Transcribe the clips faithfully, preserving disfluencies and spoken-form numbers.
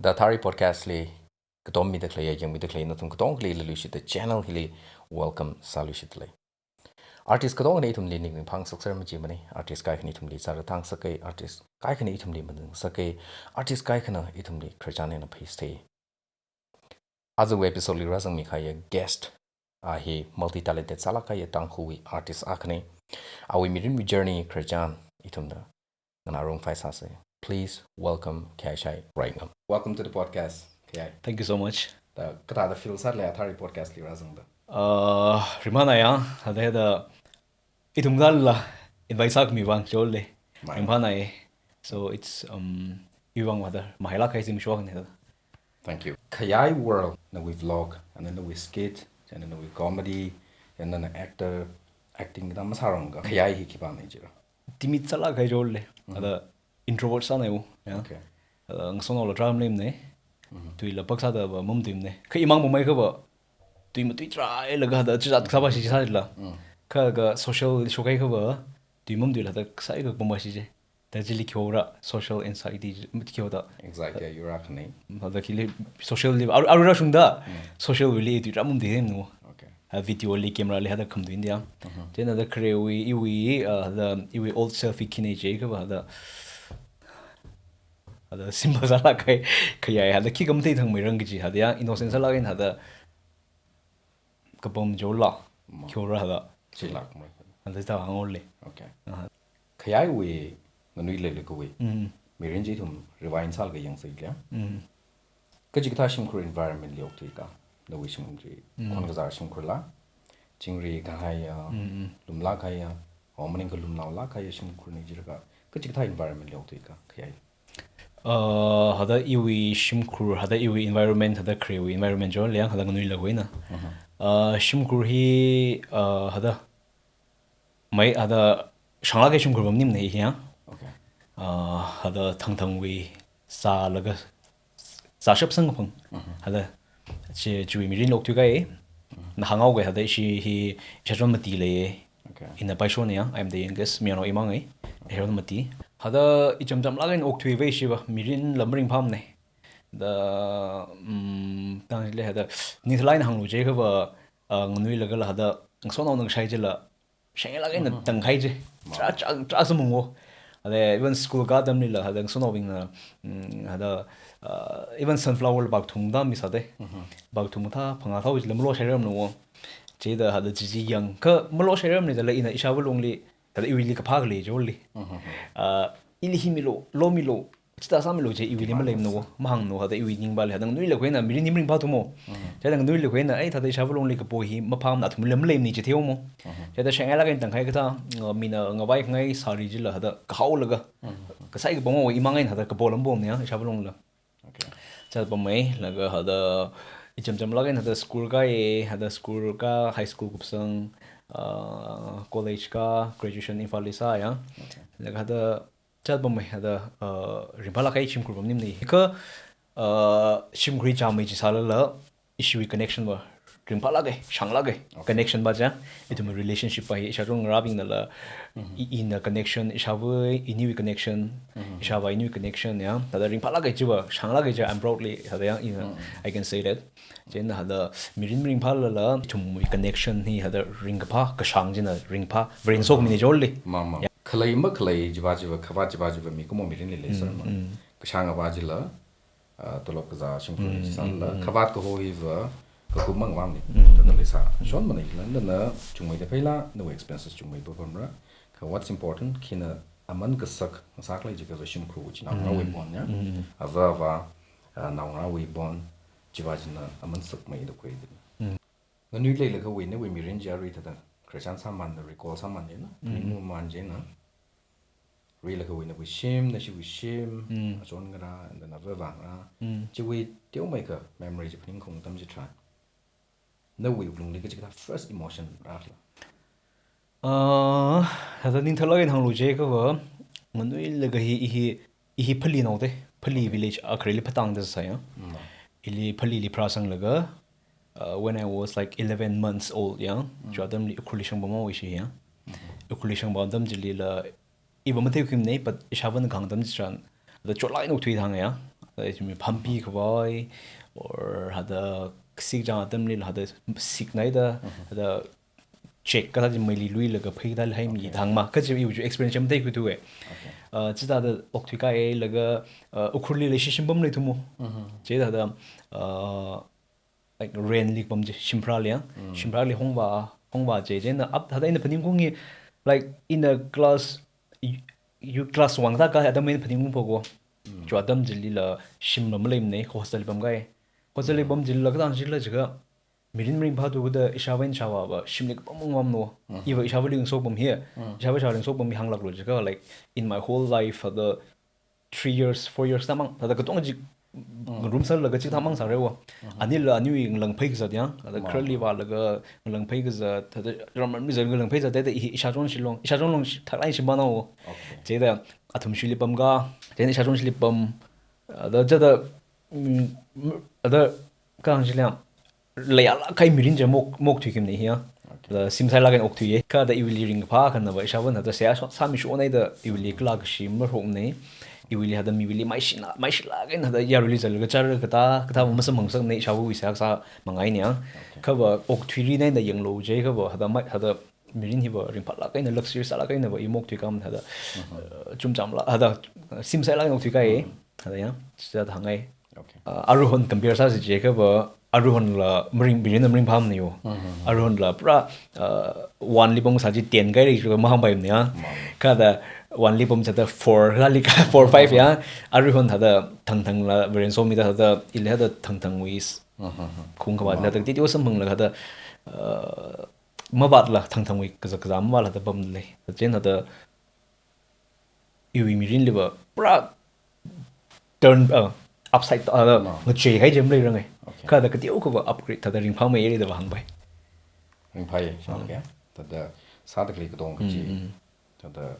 The Athari Podcast li katom mida khalei, yangmida khalei nathum katongali leilui shida channel hili welcome sālui shida lei. Artist katonga ithumli ning ning phang sukser maji mani. Artist kaikhana ithumli sāra tang sakai, artist kaikhana ithumli manung sakai, artist kaikhana ithumli khararchan eina phai sāi. Aja episode li rāzangmi kahai guest a hi multi talented sālāk kahai Tangkhulwui artist akhana. Awui mirinwui journey khararchan ithumna nganārung phai sāsa. Please welcome Khayai Shai Raingam. Welcome to the podcast, Khayai. Thank you so much. Da kathāda feel sālei Athari Podcast li rāzangda? Uh, ringphānāya, hithāda ithum dala invite sākhami vang chole. Mai. Ringphānāya. So it's, um, iwui vang vāda mahailāk kahai zimiksho akhana da. Thank you. Khayai World, nawui vlog, and then nawui skit, and then nawui comedy, and then actor, acting da masārangakha Khayai hi khipāna jira? Timid sālāk kahai chole. Mhm. Hithāda introvert sānai o, ya. Okay. Hithāda ngasonaola tarākha maleimana. Mhm. Tuila pāksāda va mamatuimana. Kha imang mamai kha va tui matuithuilaga hithāda chizat kasā va shi sāla. Mm. Kha ka social shokhai kha va tui mamatuila hithāda kasā ka pamva shi je. Da chili kyo ra social anxiety kyo da. Exactly, ya, yura khani. Hithāda khili social li, ar-, arui rāshungda. Mm. Social li tui rā mamatuihaimana. Okay. Ha, video li, camera li hithāda khamatuina da. Mhm. Chieina da kharewui, iwui, uh, hithāda iwui old self hi khina je kha va hithāda, hithāda simple sālāk kahai, Khayai hithāda khikha matheithangmeirang kaji hithāda ya, innocent sālāk eina hithāda kapam chola, Ma. Kyo ra hithāda. Chilāk mai. Hithāda hithāda hānghaole. Okay. Aha. Khayaiwui nganuilaga khui. Mm. Mirin chi ithum rewind sālaga yangsei kya? Mm. Kachikathā shimkhur environment li okthuika? Nawui shimkhur chi, mm, khon kazar shimkhurla, chingri kahaiya, mm, mm, lumlāk kahaiya, o maningkha lumnaolāk kahaiya shimkhurna jilakha, kachikathā environment li okthuika, Khayai? Uh, hithāda iwui shimkhur, hithāda iwui environment, hithāda kharewui environment chole ya, hithāda nganuilaga khuina. Mhm. Uh, shimkhur hi, uh, hithāda mai hithāda shānglāk kahai shimkhur pamnimana hi ya. Okay. Uh, hithāda thangthangwui sālaga sāshap sangphang. Mhm. Hithāda chi, chiwui mirin okthuikahai. Mhm. Na hānghaoga hithāda ishi hi, isha chon mati lei. Okay. Ina paishona ya, I am the youngest, mayarnao imangai. Isha chon mati. Hithāda icham chamlāk eina okthuiva ishi va, mirinla maringphāmana. Da, mm, tangli hithāda, ningthalāk eina hānglu je kha va, uh, nganuilagala hithāda, ngasonaona kashai chila, shānglāk eina, mhm, tangkahai je. Ma. Tra, tra, tra sāmung o. Hithāda even school ka atamlila hithāda ngasonaobingna, mm, hithāda, uh, even sunflower la bak thungda mi sāda. Mhm. Bak thung mathā, phangā thao chila malo shairamna o. Chida hithāda chi chi yangakha malo shairamna jila ina ishāva longli, hithāda iwuili kaphā khalei chole. Mhm. Uh, ili hi milo, lo milo, chithā sāmilo je iwuili maleimana o, mahāngna o, hithāda iwui ningvali, hithāda nganuilakha eina, mirin hi maringphāthu mo. Mhm. Chithāda nganuilakha eina, ai, hithāda ishāva longli kapo hi maphāmana, athum lemaleimana je theihaomo. Mhm. Chithāda shānglāk eina tangkahai kathā, uh, mina ngavai khangai sari chila, hithāda kahaolaga. Mhm. Kasā ka pamva imangai hithāda kapola mapomana ya, ishāva longla. Okay. Chithāda pamai, laga hithāda icham chamlāk eina hithāda school kai, hithāda school ka, high school kupsang, uh, college ka, graduation Imphal li sāya. Okay. Laga hithāda chithāda pamai hithāda, uh, ringphālāk kahai shimkhur pamnimana. Kha, uh, shimkhur hi chāmei chi sālala, ishiwui connection va ringphālāka, shānglāka. Okay. Connection va ja, ithum relationship va hi, isha chon ngarābingnala, mhm, i, ina connection, ishāva iniwui connection, mhm, ishāva iniwui connection ya, hithāda ringphālāka chiva, shānglāka ja, I'm proudly, hithāda ya, ina, mhm, I can say that. Chieina hithāda mirin maringphālala, ithumwui connection hi hithāda ringkaphā, kashāng china ringphā, varen sokmina chole. Ma, ma. Ya. Khalei makhalei chiva chiva, khavāt chiva chiva mikumo mirinli leisāra ma. Mm, mm. Kashāngva chila, ah, tolop kazā shimkhur, mm, sālala, mm, mm, khavāt kaho hiva, kakum mang vang ni. Mm, mm. Tata leisā. Shonmana jila, nana chungmeida pheila, nawui expenses chungmei papamra. Kha what's important, khina aman kasak, ngasak lei jiakha shimkhur chi naongarāwui, mm, bond ya. Mm, mm. Ava avā, ah, naongarāwui bond, chiva china aman sakmeida khuida. Mm. Nganui leilakha wui, nawui mirin chi arui thāda, khararchan sāmānda, recall sāmānda na, mm, ning mamān china. Ruilakha wui nawui shim, nashiwui shim, mm, achon ngarā, and then ava avā ngarā. Mm. Chiwui teomeikha memory chi phaningkhaung atam chitharan, nawui wuklungli kachikathā first emotion rāla? Ah, hithāda ningtharlāk eina hānglu jiakha va, nganuilakha hi, i hi, i hi Phalinaoda, Phali, okay, village akhareli Phatangda sāya. Mm. Ili Phalili pharāsanglaga, uh, when I was, like, eleven months old ya, mm, chi atamli Ukhrulli shangpamhaowa ishi ya. Mm-hmm. Ukhrulli shangpam atam chilila, iva matheikhuimana, but ishāvāna kahāng atam chitharan, hithāda chotlāk eina okthui thang ya. Hada ithum phampi khavai, or hada sik jang atamli hada sik naida, hada check kathā chi meili luilaga phei kathā hai mi thangma, kaji iwui experience matheikhui thuwa. Uh, chithāda okthui kahailaga, uh, Ukhrulli leishi shimpam leithumo. Chithāda, uh, like rentli pam chi, Shimphra li, ah. Shimphra li hongvā, hongvā chi, chieina ap, hada ina phaningkhaung hi, like, ina class, you, you class one thākahai atam eina phaningkhaung phoko. Chua atam chilila shimla maleimana, hostel li pamkahai. Hostel li pam chilila kathā chila jiakha, mirin maringphāthu kajida ishāvā ishāvāva shimli kapam mamamno. Iva ishāvāli ngasopam hi, ishāvā ishāvāli ngasopam hi hānglāklu jiakha, like, in my whole life, hada three years, four years tāmang, hada katonga chi ngarumsālaga chithāmang sāra wo. Anila aniwui ngalāng phei kazat yang, hada khararli vālaga ngalāng phei kazat, hada ramram mizat ngalāng phei kazat, hada i, ishāchon shilong, ishāchon long shi-, thaklāk shimānao. Chieina athum shili pamka, chieina ishāchon shili pam, hada chithāda, mm, hada kahāng chili, leilāk kahai mirin chi mok, mokthui khami hi ya. Hada simsailāk eina okthuiya. Kha hada iwuili ringphā khanava ishāvāna hada seihā sā, sāmi shonai da iwuili kala kashi marokna. Iwuili hada miwuili maishina, maishilāk eina hada yaruili zalaga chara kathā, kathā masamphang masakna, ishāvāwui seihā sā mangai ni ya. Khava okthuiri naina yanglu jiakhava hada mai, hada mirin hiva ringphālāk eina, luxury sālāk einava i mokthui khamana hada, uh, chumchamlāk, hada simsailāk eina okthui kahai. Hada ya, chithāda hāngngai. Uh, Arohan compare sāsi jiakhava, Arohanla maring, mirin maringphāmana yo. Arohanla pura, uh, one li pam kasā chi ten kahaira jiakha mahāngpaimana ya. Kha hada one li pam chithāda four, lali ka four, five ya. Arohan hada thangthangla, Varensomida hada, ili hada thangthangwui s-, khung khavāla hada, titi samphanglaga hada, uh, mavātla, thangthangwui kazā kazā mavātla hada pamlei. Chieina hada iwui mirinliva pura turn, uh, upside down, uh, ngachei kahai chi maleiranga. Kha hada kateokhava upgrade, hada ringphāmeiya dava hāngpai. Ringphāya, shang ya. Hada sāda khalei katonga chi. Hada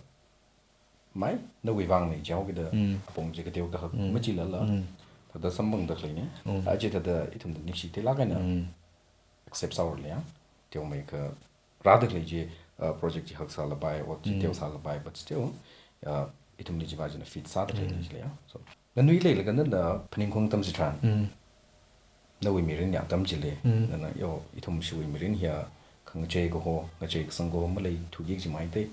mai, nawui vangna jihaokida apong chi kateo kahak machilala. Hada samphangda khaleina. Aja hada ithumna ningshi theilāk eina accept sāhaora ya. Teomeikha rāda khalei chi, uh, project chi haksālapai, work chi teosālapai, but still, uh, ithumli chiva china fit sāda khaleina chili ya. So, nganui leilaga nana phaningkhaung atam chitharan, nawui mirin ya atam chili, nana yo, ithum shiwui mirin hiya khangachei kaho, ngachei kasang kaho maleithuki kaji maithei.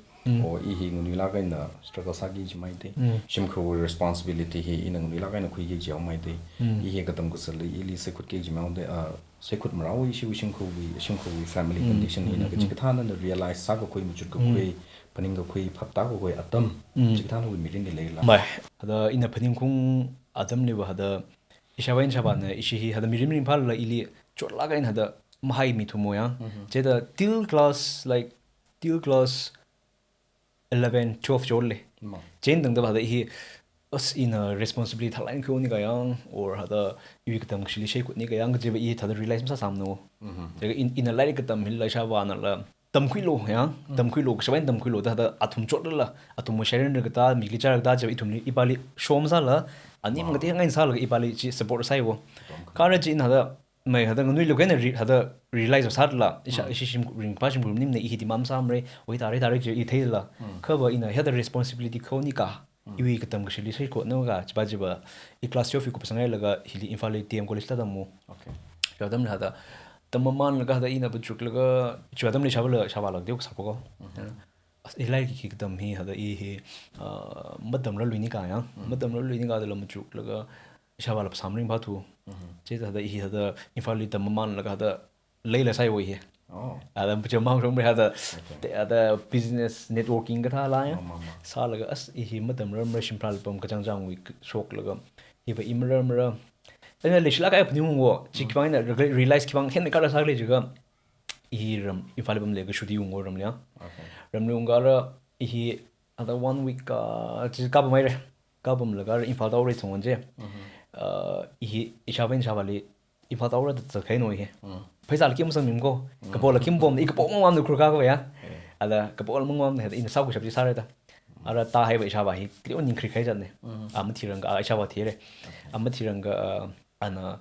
O i hi nganuilāk eina struggle sāki kaji maithei. Shimkhurwui responsibility hi ina nganuilāk eina khuiki kaji maithei. I hi katam kasāli ili saikhutki kaji maithei, uh, saikhut marao ishiwui shimkhurwui, shimkhurwui family condition hina kachikathā nana realize sākakhui, machut kakhui, phaning kakhui, phaptā kakhui atam, chikathā nawui mirinli leila. Mai, hada ina phaningkhaung atamliva hada, ishāvā ishāvāna ishi hi hada mirin ringphālala ili chotlāk eina hada mahaimi thumo ya. Chithāda till class, like, till class eleven, twelve chonle. Chieina tangda hada i hi, as ina responsibility thaklāk eina khuini kayang, or hada iwui katam kashili shaikhutni kayang kajiva i hada realize masāsāmano. Jiakha in, ina lairik katam hila ishāvānala tamkhuilu ya, tamkhuilu, kashap eina tamkhuilu da hada athum chotlala, athum shairanra kathā, mili chara kathā jiakha ithumli, ipāli show masāla, ani mangatei ngai sālaga ipāli chi support sāi wo. Kha ara chi ina hada mai hada nganuilāk eina re-, hada realize sālala, ishā, ishi shim, ringphā shimkhur maningmana, i hi demand masāmara, oi tare tare chi i theila. Khava ina hada responsibility khuini ka, iwui katam kashili shaikhutna ka, chiva chiva, i class twelve i kupsang hailaga, hili Imphal li D M College la tammo. Chi atamli hada, tammamanlaga hada ina machuklaga, chi atamli ishāvāla, ishāvāla teo kasā phoko. As, i lairik katam hi hada i hi, uh, matamrarluini kayang, matamrarluini kadala machuklaga, ishāvāla phasā maringphāthu. Chithāda hada i hi hada Imphal li tammamanlaga hada leila sāi wo i hi. Hada pacham mang rong hada, te hada business networking kathāla ya. Sālaga as i hi matamrarmara, Shimphal pam kachangchangwui shoklaga. Hiva i mararmara. Ana leishilāk kahai phaningungwo, chi khivang ina re-, realize khivang hen kala sālei jiakha, i hi ram, Imphal pamlaga shuti ungwo ramli ya. Ramli ungkala i hi hada one week ka, chi kapam haira. Kapamlaga Imphal tāhaora thongwan chi. Uh, i hi ishāvā ishāvāli Imphal tāhaora da zatkahaino i hi. Pheisāla khi masangmimko. Kapokla khi mapom, i kapok mangmamna Ukhrul kaho ya. Hada kapokla mangmamna hada ina sākhui shap chi sāra da. Ara tāhaiva ishāvā hi, kli o ningkhri kahai zatna. A mathiranga, a ishāvā thira. A mathiranga, uh, ana,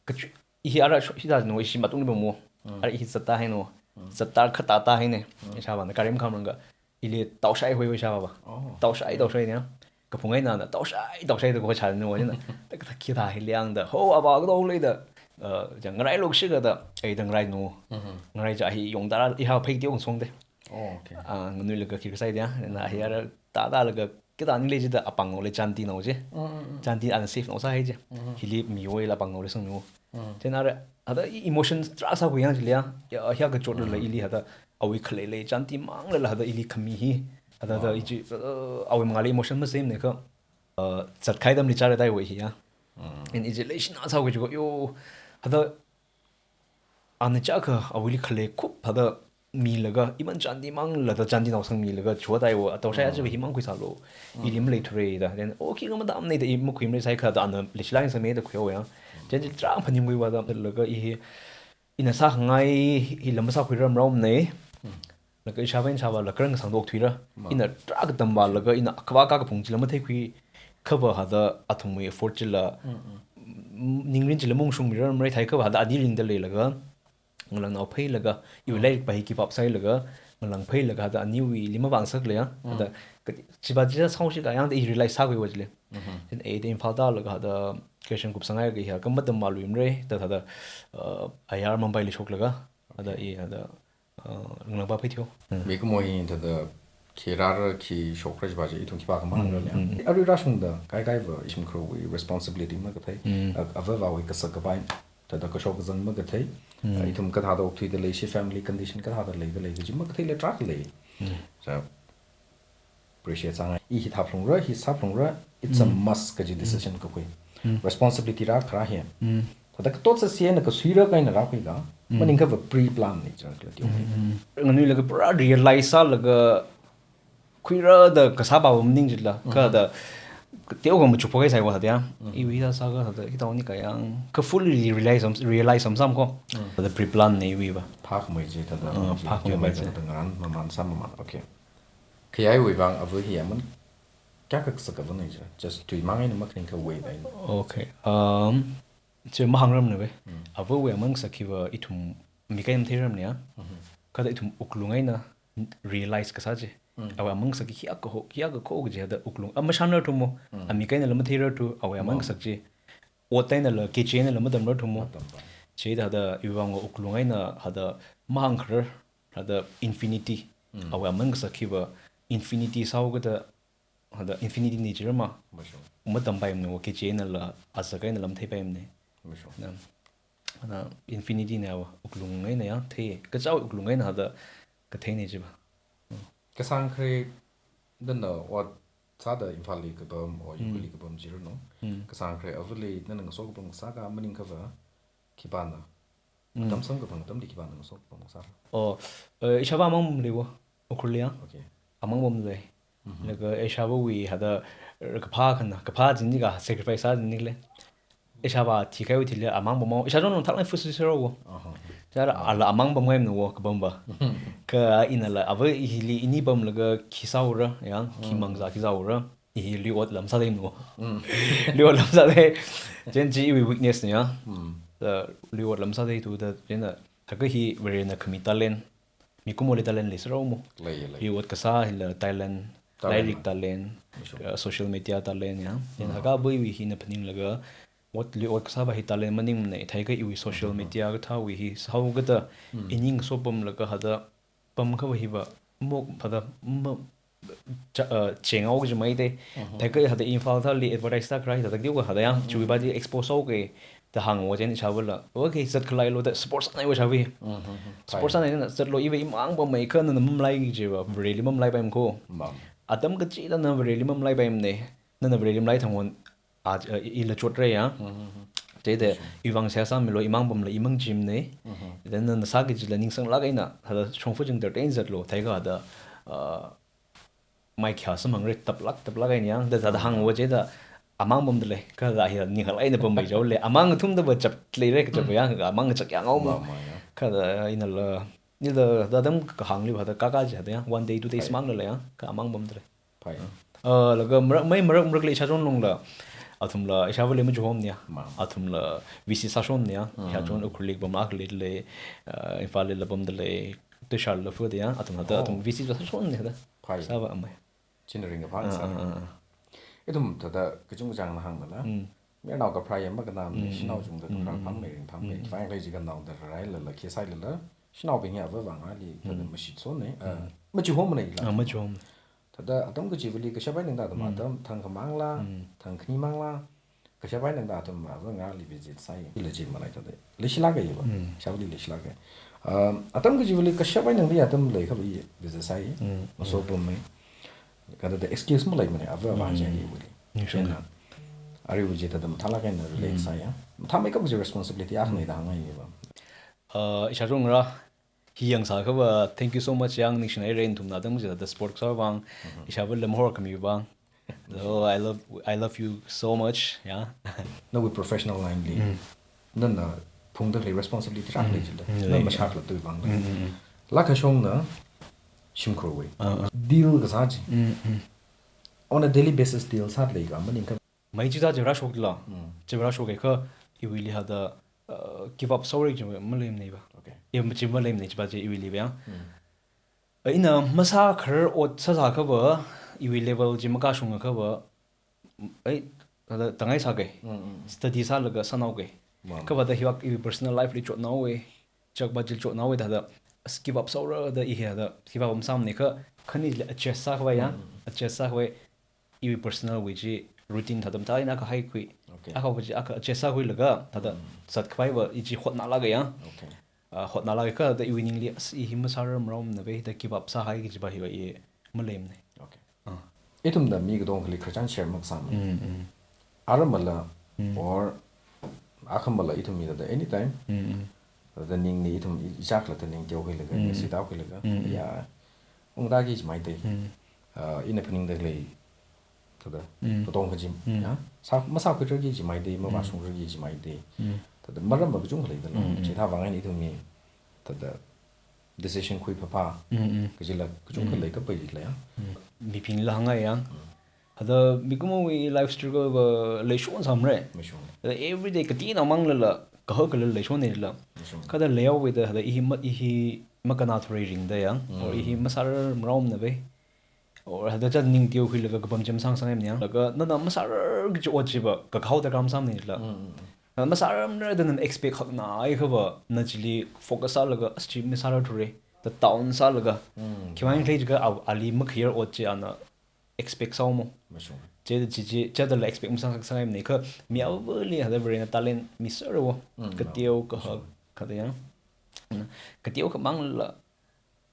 kachu-, i hi ara sho-, hithāno ishi matungli pammo. Ara i hi zattāhaino. Zattākha tātāhaina. Ishāvāna gari makhamranga. Ili tāoshai hoi hoi ishāvāva. Tāoshai, tāoshai ni ya. kaphung eina na, taoshai, taoshai da kho chānu, wajina. Da kathā khi thā hi liang da, ho, aba ka tao lei da, uh, ja ngarai lok shi ka da, ei da ngarai nu. Ngarai ja hi yong da, i ha phei tiong song de. Oh, okay. Ah, nganui laga khi kasai dia, na hi ara ta ta laga, kita ni le ji da apāng ngau le chanti nau ji. Chanti ana safe nau sa hai ji. Hili mi wai la pāng ngau le sang mi wo. Chen ara, hada i emotion tra sa hu yang ji le ya. Ya, hi ka chot le ili hada, awui khalei le chanti mang le la hada ili khami hi. Hada da i ji, uh, awui mang le emotion ma same ne ka. Uh, zat khai dam li cha re dai wai hi ya. In i ji le shi na sa hu ji ko yo. Hada, ana chaka awuili khalei khup hada milaga, iman chanti mang lada chanti nao sang milaga, chua dai wo, atao shai aja himang khui salo, ili malei thure da, then, oh, khi ngam dam nei da, i makhui malei sai kha da, ana leishi lai sang me da khui ya. Then, tra phaning khui wa da, laga i hi, ina sa ngai, hi lam sa khui ram ram nei. Laga ishāvā ishāvā laga rang sangdok thuira. Ina tra katam vālaga ina akhava ka kaphung chila matheikhui. Khava hada athumwui effort chila. Ningrin chila mungshung mirar marai thai khava hada adi ringda leilaga. Ngalang nao pheilaga. Iwui lairik pa hi keep up sāhailaga. Ngalang pheilaga hada aniwuili mavāngsak leiya. Hada ka-, chiva chisa sāngshi kayang da i realize sākhui wa chile. Then ei da Imphal tālaga hada question kup sāngai ka hi ha ka matam malui mre. Da hada, uh, ayar Mumbai li shoklaga. Hada i hada, uh, ngalangpa phei thiyo. Mikumo hi thada khi rāra khi shokra jiva ji ithum khipākha mahāngra leiya. Arui rāshungda kaikhava ishimkhurwui responsibility makathei. A-, avāvawui kasak kapai, thada kashok kazang makathei. A, ithum kathāda okthuida leishi, family condition kathāda leida lei kaji makathei le trak lei. So, appreciate sāngai. I hi thāphalungra, hi sāphalungra, it's a must kaji decision kakhui. Responsibility rākhara hi. Thada katot sāsi eina kasuira kaina rākhui ka, maningkhava pre-plan ni chang kala tiyo. Nganui laga pura realize sālaga khuira da kasā pa maning jila, ka da, teo ka machuk phokai sai wa thada ya. Iwui da sā ka thada, hi tao ni kayang, ka fully realize sam, realize sam sam ko. Thada pre-plan ni iwui va. Phak mai ji thada, Ah, phak mai ji. Thada ngaran, maman sam maman. Okay. Khayaiwui vang ava hi aman, kya ka kasak ava ni ji. Just tui mang eina makhaning kha wei dai. Okay. Um, chi mahāngramna ve. Avawui aman kasak hiva ithum mi kayam theiramna ya. Kada ithum wuklung eina realize kasā ji. Awui aman kasak hi kya ka ho, kya ka kho kaji hada wuklung. A mashan rarthu mo. A mi kaina la mathei rarthu, awui aman kasak ji. Ot eina la, keche eina la matam rarthu mo. Matam pa. Chida hada iwui vang wuklung eina hada mahāngkharar, hada infinity. Awui aman kasak hiva infinity sāhao kada, hada infinity ni jirama. Mashung. Matam paimna wa keche eina la, azak eina la mathei paimna. Mashung. Na, na infinity na wa wuklung eina ya thei. Kachao wuklung eina hada kathei ni jiva. Kasang khare dana ot sāda Imphal li kapam, o Ukhrul li kapam jira no. Kasang khare avali nana ngaso kapam kasā ka maningkhava khipāna. Tam sam kapam tam li khipāna ngaso kapam kasā. Oh, eh, ishāvā mang mli wo. Ukhrul li ya. Okay. Amang pam lei. Laga ishāvāwui hada, eh, kaphā khana, kaphā jin ni ka sacrifice sā jin ni le. Ishāvā thikhaiwui thili amang pam mo, ishā jong nong thak lai fusi sero wo. Aha. Chara ala amang pam ngai mna wo kapam pa. Ka ina la, ava hili ini pamlaga khi sāura, ya, khi mangza khi sāura. Hi lui ot lam sādai no. Lui ot lam sādai. Chen chi iwui weakness na ya. Da lui ot lam sādai thu da, chen da, thaka hi Varena khami talent. Mikumoli talent lei sero mo. Lei, lei. Hi ot kasā hila talent, talent, lairik talent, uh, social media talent ya. Then haka bui wi hina phaninglaga, ot li ot kasā pa hi talent maningmana, thai ka iwui social media kathāwui hi, sāhao kada, ining so pamlaga hada, pamkhava hiva, mok phada, ma, cha, uh, chengao kaji mai de. Thai ka hada Imphal thāli advertise sākhara hi thada diu ka hada ya, chiwui pa di expose sāhao ke, da hāng wa chen ishāvā la. Okay, zat khalei lo da support sānai wa ishāvā. Support sānai na zat lo iva imang pam mai kha nana mamlai jiva, Vareli mamlai paim ko. Atam kachida na Vareli mamlai paimna, nana Vareli mamlai thang won, a, a, i, ila chot re ya. Chida, iwang sāsā milo imang pamla imang jimna. Then nana sāki jila ningsang lak eina, hada shongfa jing ter ten zat lo, thai ka hada, uh, mai kya samang re taplak, taplak eina ya, da zada hāng wa chida, amang pam da lei, ka da hi ning halai na pam mai jao le, amang thum da ba chap lei re ka chap ya, amang chak ya ngao mo. Ka da ina la, ni da, da dam kahāng li hada ka ka ji hada ya, one day, two days mang la ya, ka amang pam da lei. Phai. Uh, laga marak, mai marak marak le ishā jong longla. Athumla, ishāvāli majuhom niya. Athumla, V C sāshon niya. Ishā jong Ukhrul li pam ak le le, uh, Imphal li la pam da le, Tushar la fu da ya. Athum hada, athum V C sāshon niya da. Phai. Sāvā amai. Chin ring ka phang sā. Ithum thāda kachungchang na hāngmala. Mm. Mayarnao kapharā yam makanam, mm, shanao chungda kapharā, mm, phangmei ringphangmei. Mm. Khavai lei jiakha naoda railala, khi sailala, shanaobing hi avāvāngli thāda, mm, mashitsonei, ah, mm, machihomanei la. Ah, machihom. Thāda atam kachivali kashap eina tangda atam, mm, atam thang khamangla, mm, thang khanimangla, kashap eina tangda atam avāvāngli visit sai. Ila chi malai thāda. Leishilāka iva. Mm. Shapli leishilāka. Um, atam kachivali kashap eina tangda atam leikhava i visit sai. Mm. Masopamei. Kathāda excuse maleimanei, avāvā, mm, chi ivali. Mm, sure. Chieina, aruiva chi thāda mathālāk eina relax, mm, sāya. Mathāmeikap kaji responsibility akhana, mm, da hāngngai iva. Uh, ishāchungra, hi yangsākhava, thank you so much yang, ningshinai ren ithumna atam kaji thāda support kasā vang, mhm, ishāva lamhor khami vang. So, I love, I love you so much, yeah. Nawui professional line li, mm, nana phungda khalei responsibility rākhalei, mm, jila. Mm, nana, yeah, mashakla tui vang. Mm, mm, mm. Lākashongna shimkhurwui. Ah, ah. Deal kasā chi. Mm, mm. On a daily basis deal sāda leika, maningkha. Mai chithā chi rāshokla. Mm. Chi rāshokakha, iwuili thāda, uh, give up sāra kaji maleimanei va. Okay. I chi maleimanei, chiva chi iwuili va yang. Mm. Uh, ina masākharar ot sāsākhava, iwui level chi makashungkhava, ai, thāda tangai sākei. Mm, mm, mm. Study sālaga sānaokei. Wow. Khava thāda hiva iwui personal life li chotnaowei. Chakva chili chotnaowei thāda, as give up sāra da i hi thāda, give up masāmanei kha, khani chili adjust sākhavai ya, mm, adjust sākhavai, iwui personal wui chi routine thāda mathā eina akha haikhui. Okay. Akha khui chi akha adjust sākhuilaga, thāda, mm, zatkhavaiva i chi hotnālāka ya. Okay. Ah, hotnālāka thāda iwui ningli, as i hi masārar maromnavei da give up sāhai kajiva hiva i maleimanei. Okay. Ah. Ithumna mi katongali khararchan share makasāmana. Mm, mm. Aramala, mm, or akhamala ithum mi thāda anytime. Mm, mm. Thāda ningli ithum i, ichākla thāda ning teokhuilaga, mm, ning suitaokhuilaga. Mm, mm. Ya, ungda kaji maidei. Mm. Ah, ina phaningda khalei thāda, mm, katong kaji, mm, ya. Sā, masākhuirar kaji maidei, mavāshungrar kaji maidei. Mm. Thāda maram kachungkha leidalei. Mm, mm. Chithā vang eina ithum mi thāda decision khuiphāphā, mm, mm, kajila kachungkha, mm, leikapai jila ya. Mm. Mibingla hāngngai yang. Mm. Thāda mikumowui life struggle va leishon sāmara. Leishon. Thāda everyday katina manglala, kahak kala leishonei la. Leishon. Kha thāda leihaowei thāda, thāda i hi ma, i hi makanā thurei ringda yang, mm, or i hi masārar maromnavei. Or thāda chān ning teokhuilaga kapam chi masāngasakngai yang. Laga nana masārar kaji ot chiva, kakahao thāda kha masāmanei la. Mm, mm, mm. Nana masārarmara da nana expect haknāhaiakhava, na chili focus sālaga, as chi masārar thurei, da down sālaga. Mm. Khiwuivang khala jiakha a, ali makhayar ot chi ana expect sāhaomo. Mashung. Chi da chi chi, chithāla expect masāngasakngaimanei kha, mi avāvali thāda Varena talent miserra wo. Mm, kateo, kahak, mashung, kathā yang. Kateo khamangla,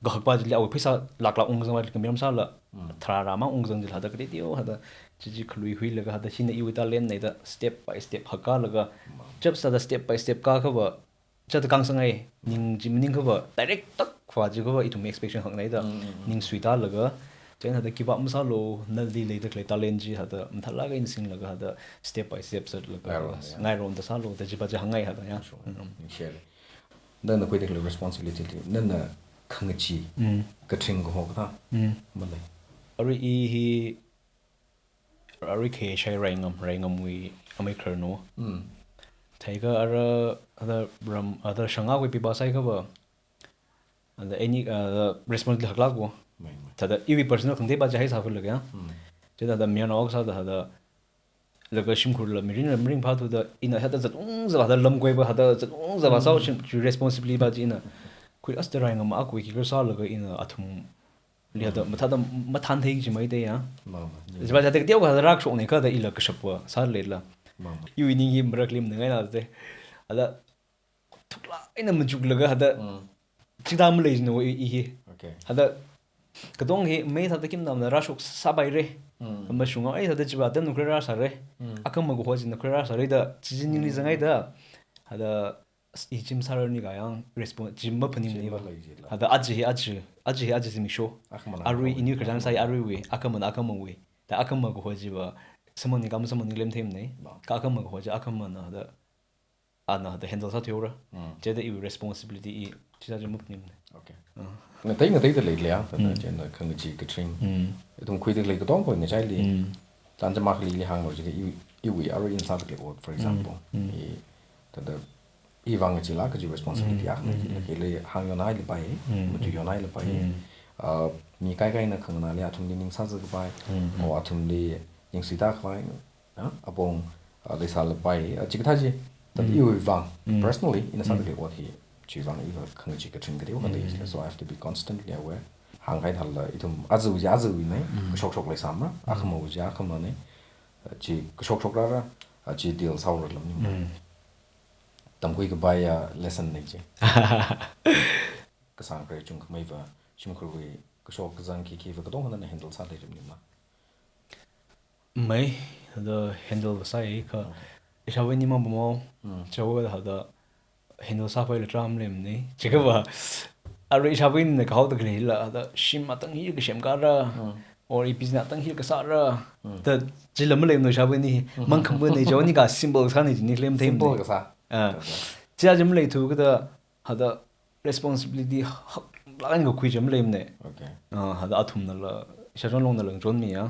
kahakva chili awui pheisā lakh lakh ungkazangva chili kamiram sāla, mm, tharā rā mang ungkazang chila thāda kateo thāda, chi chi khaluikhuilaga thāda, hina iwui talentnei da step by step hakkālaga, mm, chap sāda step by step kākhava, chithāda khangasangai, ning chi maningkhava, direct tak khavā jiakhava ithum expectation haknei da, mm, mm, mm, ning suitālaga, chieina thāda give up masālu, nali leida khalei talent chi thāda, mathālāk eina singlaga thāda, step by step zatlaga, ngairon, yeah, ngaironda sālu, da chiva chi hāngngai thāda ya. Sure. Mm. Ningshilei. Nana khuida khalei responsibility li, nana khangachee, mm, kathing kaho kathā, mm, malei. Arui i hi, arui khayeshai Raingam, Raingamwui amei khararna. Mm. Theiakha ara, ara ram, ara shanga khuipi ba sāhaiakhava, ara any, ara responsibility haklāk wo. Mai, mai. Thāda iwui personal khangateiva chi haisākhuilaga ya. Mm. Chithāda mayarnao akha sāda thāda, laga shimkhurla mirinla maringphāthuda, ina thāda zat ungzava thāda lamkoiva thāda zat ungzava, mm, sāo shim, chi responsibility va chi ina. Khui as thāda Raingam akhui khikha sālaga ina athumli thāda, mm, mathāda mathānthei kaji maidei ya. Ma, ma. Chiva thāda kateokha thāda rākashoknei kha thāda ila kashapva sālei la. Ma, ma. Iwui ning hi marakli maningaiya thāda. Thāda thuklāk eina machuklaga thāda, mm, chithā malei jina wo i, i hi. Okay. Thāda katong hi mei thāda khimnamna rāshok sāpaira. Mm. Mashunga, ai thāda chiva atam nukra rāsāra. Mm. Akhama kaho chi nukra rāsāra da, chi chi ningli, mm, zangngai da. Thāda, as i chi masārarnei kha yang response chi maphaningnei va. Chi malei jila. Thāda aja hi aja, aja hi aja zimiksho. Akhamana arui, akhamawui, inui khararchan sāi aruiwui, akhamana akhamawui. Da akhama kaho chiva, samphang ning kha masāmphang ning lemtheimanei. Ma. Kha akhama kaho chi akhamana thāda, ana thāda handle sāthuihaora. Mm. Chithāda iwui responsibility i, chithā chi maphaningnei. Okay. Ah. Ngatei ngateida leilei ya, thāda, mm, chieina khangachee kathing. Mm. Ithum khuida khalei katongkhawui ngachaili. Mm. Tangda makhali hānglo jiakha i, iwui arui ina sāda khalei ot, for, mm, example. Mm. I, thāda, iwui vang chila kaji responsibility, mm, akha, mm, mm, khalei hāngyonhaili pai, mm, mm, matuiyonhaili pai. Mm. Ah, mi kaikaina khanganāli athumli ning sāzatkapai, mm, mm, or athumli ningsui tākhavai, ah, apong, ah, leisālapai, ah, chikathā chi, thāda iwui vang, personally, ina sāda khalei ot hi, chiwui vang iva khangachee katharing kateo khalei, so I have to be constantly aware. Hāngkahai thālala, ithum aja chi ajawui nei, kashokshok leisāmara, akhama chi akhamana, ah, chi kashokshok rāra, ah, chi deal sāhaora lam ni. Tamkhui kapai ya lesson nei chi. Kasāngkharei chungkhameiva, shimkhurwui kashok kazang khikhiva katonga nana handle sāda leira maningla? Mei, thāda handle va sāi kha. Ishāvā eina mang pamao, chiwui thāda handle sāpaila tram lemni. Chiakha va, arui ishāvā eina kahaoda khaleila, thāda shim atang hi kasem kara, or i business atang hi kasāra. Thāda chila malemna ishāvā eina, mangkhama nei chiwui eina ka simple sāni chini lem thei. Simple kasā. Ah. Chia chi maleithu kada, thāda responsibility haklāk eina kakhui chi maleimana. Okay. Ah, thāda athumnala, ishāchonlongnala ngachonmi ya.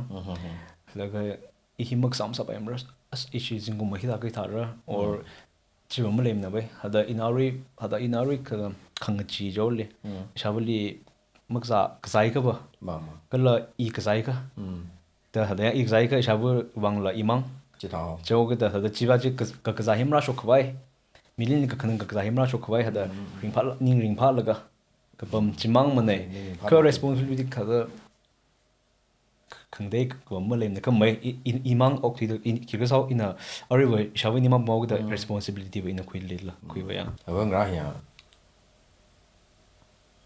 Laga, i hi makasā masāpaimara, as ishi zingkum hi thākahai thāra, or chiva maleimana bai. Thāda ina arui, thāda ina arui kha khangachee chili. Ishāvāli makasā, kazāi kha va. Mama. Kala i kazāi kha. Thāda thāda i kazāi kha ishāvā vangla imang. Chithao. Chiakha thāda chiva chi ka, kakazā hi marāshok khavai. Mili kakhanang kakazā hi marāshok khavai thāda ringphā, ning ringphālaga kapam chimang manei. Ning ringphā. Kha responsibility thāda khangatei kapam maleimana kha mei i, i, imang okthuida i, khikha sāo ina aruiva ishāvā eina mang pamao kada responsibility va ina khuilila, khuiva ya. Ava ngarā ya.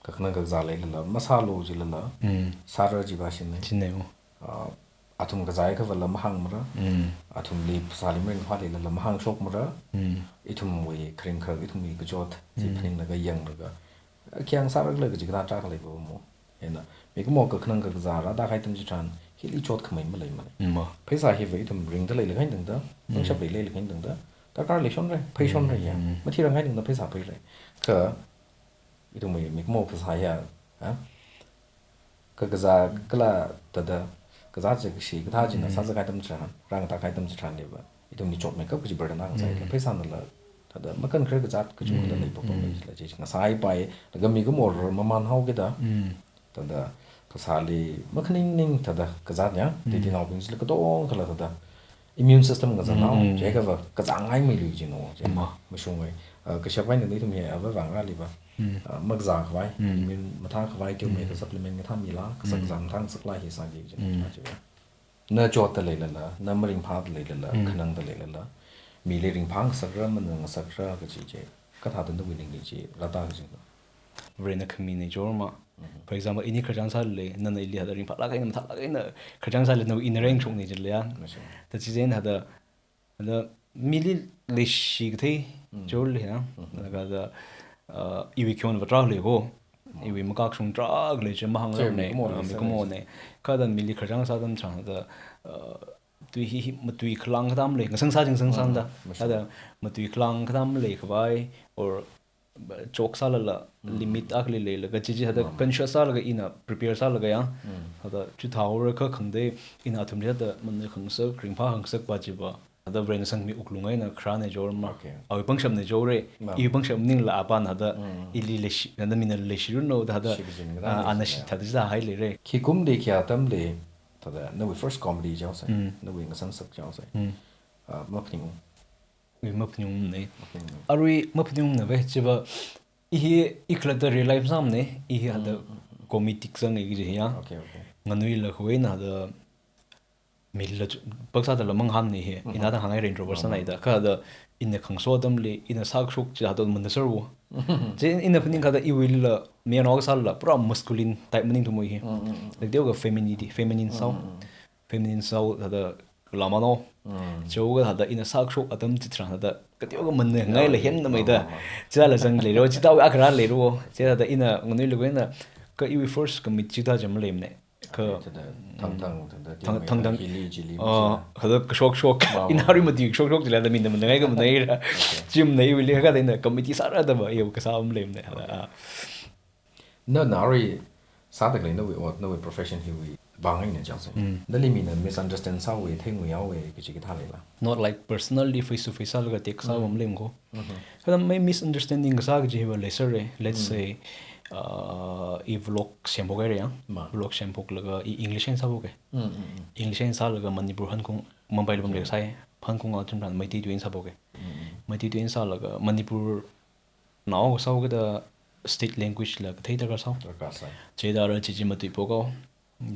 Kakhanang kakazā leilala, masālu jilala, sāra jiva shinei. Shinei mo. Ah, athum kazāi kha vala mahāngmara. Athumli phasāli maringphā leilala mahāngshokmara. Ithumwui kharing kharak, ithumwui kachot chi phaninglaga yanglaga, khayang sāra khala kaji kathā tarākha leiva mo. Eina, mikumo kakhanang kakazā rāda kahai atam chitharan, hili chotkhamei maleimana. Mo. Pheisā hiva ithum ringda leilakha eina tangda, pangshap leilakha eina tangda, darkar leishonra, pheishonra ya. Mathirang kahai eina tangda pheisā pheira. Kha, ithumwui mikumo phasā ya, ha? Kakazā kala thāda, kazā chi kashi, kathā china sāzā kahai atam chitharan, rāngata kahai atam chitharanliva, ithumli chotmeikap kaji burden na ngasai, pheisānala, thāda, makankhar kazat kachungkha thāda leipapam leila chi ngasāpai, laga mikumo mamānhao kida, thāda, phasāli makhaningning thāda kazat ya, titi naobing chila katongkhala thāda, immune system kazanao, chiakha va kazāngaimeilu jino, chi mashungai. Ah, kashappai nani ithum hi ava vang rāliva. Ah, makazā khavai, immune mathā khavai, teomeikha supplement ngathāmila, kasak kazā mathāngasakla hi sāki jino, chiva. Na chotda leilala, na maringphāda leilala, khanangda leilala, mili ringphāngasakra, manangasakra kaji chi, kathāda nawui ningli chi rāda kajina? Varena khami nei chorma. For example, ini khararchān sālei, nana ili thāda ringphālāk eina, mathālāk eina khararchān sālei, nawui ina rengshokni jilei ya. Thāda chieina thāda, thāda mili leishi kathei chorlei ya. Laga thāda, ah, iwui khayonva tarākha lei ho. Iwui makakshung tarākha lei chi mahāngrarmana, mikumo nei. Kha thāda mili khararchān sā atam chang thāda, ah, tui hi, hi, matui khalang katam lei, ngasang sā chi ngasang sāda. Thāda matui khalang katam leikhavai, or chok sālala, limit akha leilaga, chi chi thāda conscious sālaga ina prepare sālaga ya. Thāda chithāhaora kha khangatei ina athumli thāda manakhangasak, ringphākhangasakpa chiva. Thāda Varena sangmi wuklung eina kharā nei chorma. Okay. Awui pangshap nei chora, iwui pangshap maningla apāna thāda, ili leishi, thāda mina leishiranu thāda, ah, ana shi thāda chithāhai leira. Khi kumli khi atamli, thāda, nawui first comedy jihaosai, nawui ngasansak jihaosai. Ah, maphaningung. Ui, maphaningung nei. Maphaningung. Arui maphaningung na ve, chiva, i hi, i khalatta real life sāmana, i hi thāda comedic zangai kaji ya. Okay, okay. Nganuilakha eina thāda mila chu, paksāda la mangahānna hi, ina thāda hāngngai Range Rover sānai da, kha thāda ina khangaso atamli, ina sākashok chi thāda mandaser wo. Chi ina phaningkha thāda iwuila, mayarnao kasāla, pura masculine type maningthu mo hi. Like, teokha femininity, feminine sāo. Feminine sāo thāda lamano. Chiakha thāda ina sākashok atam chitharan thāda, kateokha manangai la henna mei da. Chila zang leiro, chithāwui akha rā leiro. Chi thāda ina nganuilakha eina, kha iwui first commit chithā chi maleimana. Kha thāda, thang thang, thāda, thang thang, hili chili, ah, thāda kashokshok. Ina arui matui kashokshok chila thāda mina manangai kha manangaira. Chi manei iwuili kha thāda ina comedy sāra thāda va, i kasā maleimana. Ah. Nana arui sāda khalei nawui ot, nawui profession hiwui Bang eina chang sai. Mm. Nali mina misunderstand sāhaowa, theingayaowa kaji kathā leila? Not like personally face to face sālaga text sāva Mm. maleimana ko. Mm-hmm. Kha mai misunderstanding kasā kaji hiva leisāra. Let's Mm. say, uh, i vlog semphok haira ya. Ma. Vlog semphoklaga i English eina sāphoka. Mm, mm, mm. English eina sālaga Manipur Hangkhong, Mumbai li pamda Okay. sai. Hangkhong athum tharan Meitei tui eina sāphoka. Mm, mm. Meitei tui eina sālaga Manipur nao kasā kada state language la kathei darkar sāhao. Darkar sai. Chithāda ara chi chi matuiphok haowa.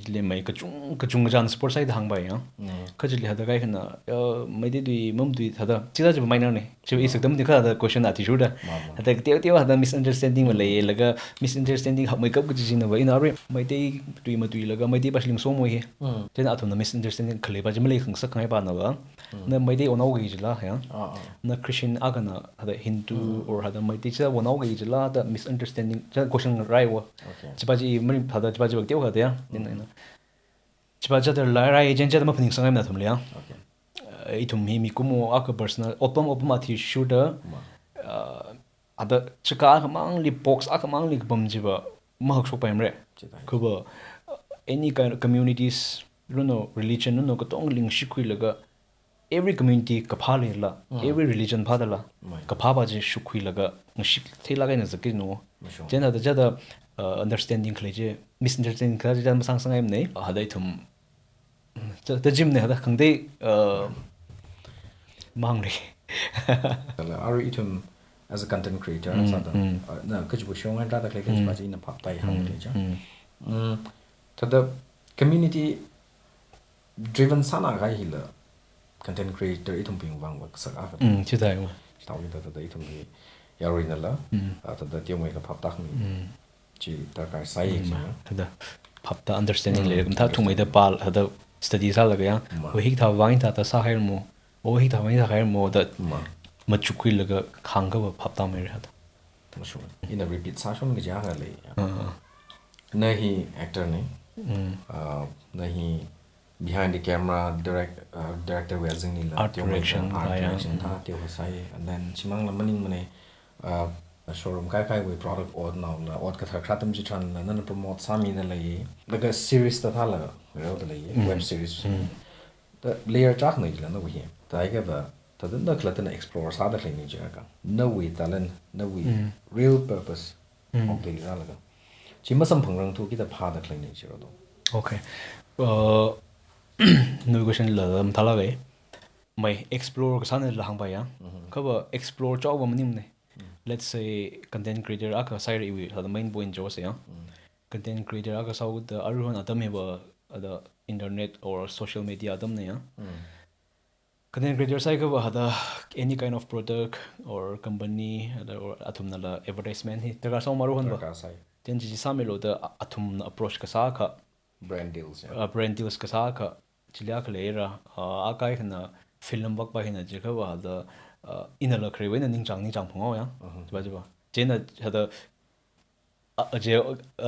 Chili mai kachung, kachung kachāng support sāi da hāngpai ya. Mm. Kha chili hithāda kaikhana, uh, Meitei tui, Mum tui hithāda, chithā chi minor na. Chi Mm. isak tam ni kha hithāda question athishurda. Ma, ma. Hithāda teo teo hithāda misunderstanding Mm. maleilaga, misunderstanding hakmeikap kaji china va, ina arui Meitei tui matuilaga, Meitei pā shilling somo hi. Mm. Chieina athumna misunderstanding khalei pā chi malei khangasak khangai pāna va. Mm. Na Meitei onao kaji chila, ya. Ah, ah. Na Christian akhana, hithāda Hindu Mm. or hithāda Meitei chila onao kaji chila, hithāda misunderstanding, chila question raihaowa. Okay. Chi pā chi mari hithāda chi pā chi va teo hithāda ya. Mm. Ina, ina. Chi pā chithāda lai rai, chieina chithāda maphaningsangngai na athumli ya. Okay. Uh, ithum hi mikumo akha personal, ot pam ot pam athishurda, Ma. uh, hithāda chika akhamangli, box akhamangli kapam chi va mahakshokpaimara. Chithāda. Kha va, uh, any kind of communities, runo religion, runo katonga lingshikhuilaga, every community kaphā leila, Mm. every religion phādala, Mai. kaphā pā chi shukhuilaga, ngashik theilāk eina zaki no. Mashung. Chieina hithāda chithāda, uh, understanding khalei chi, misunderstanding khalei chi masāngasakngai mana, hithāda ithum, hithāda, hithāda chimana hithāda khangatei, uh, mangli. Kala, arui ithum as a content creator, Mm, sāda, mm. uh, na kachiva shong eina rāda khalei kachiva Mm. chi ina phap tāhai Mm, hāngda cha. mm. Mm, hithāda community driven sāna kahai hila content creator ithumbing vang va kasak akha. Mm, chithāda ya. Chithāda hithāda ithum hi yaruinala, Mm. ah, hithāda teomeikha phap tākhami. Mm. Chi darkar sai Mm, chi ma, ya. Hithāda phap tā understanding Mm, leira, mathā thungmeida understanding. Pā, hithāda study sālaga ya. Ma. O hikathā vang hithāda sāhairamo, o hikathā vang hithāda hairamo da Ma. machukkhuilaga khangakha va phap tāmeira hithāda. Mashung. Ina repeat sāshon kaja khalei. Ah. Na hi actor na. Mm. Ah, na hi behind the camera direct, ah, director wui azingli la, Art teomeida direction, art ah, ya. direction Mm. thā teo kasai. And then chimang la maningmana, ah, showroom kaikhawui product ot naola, ot kathar kharā atam chitharanla, nana promote sāmida lei. Laga series thāthāla, rāda lei, Mm. web series. Mm. Da layer chak na jila nawui hi. Thākha va, thāda na khalattana explore sāda khaleina jiakha. Nawui talent, nawui Mm. real purpose, Mm. of daily rālaga. Chi masamphangrangthu kida phāda khaleina jiro do. Okay. Uh, nawui question la, la mathālāka. Mai explore kasāna la hāngpai ya. Mm-hmm. Kha va explore chaowa maningmana. Mm. Let's say content creator akha sāhaira iwui, hithāda main point chi sāya. Mm. Content creator akha sāhaoda aruihon atam hiva, hithāda internet or social media atamna ya. Mm. Content creator sāhaiakha va hithāda any kind of product or company, hithāda or athumnala advertisement hi darkar sāhaoma aruihon va. Darkar sai. Then chi chi sāmilu da a-, athumna approach kasākha. Brand deals, ya. Uh, brand deals kasākha. Chili akha leira, uh, akha kaikhana film vak pā hina jiakha va hithāda, uh, inala kharewui eina ningchāng, ningchāng phunghaowa ya. Mhm. Chi pā, chi pā. Chieina hithāda, uh, uh, chi,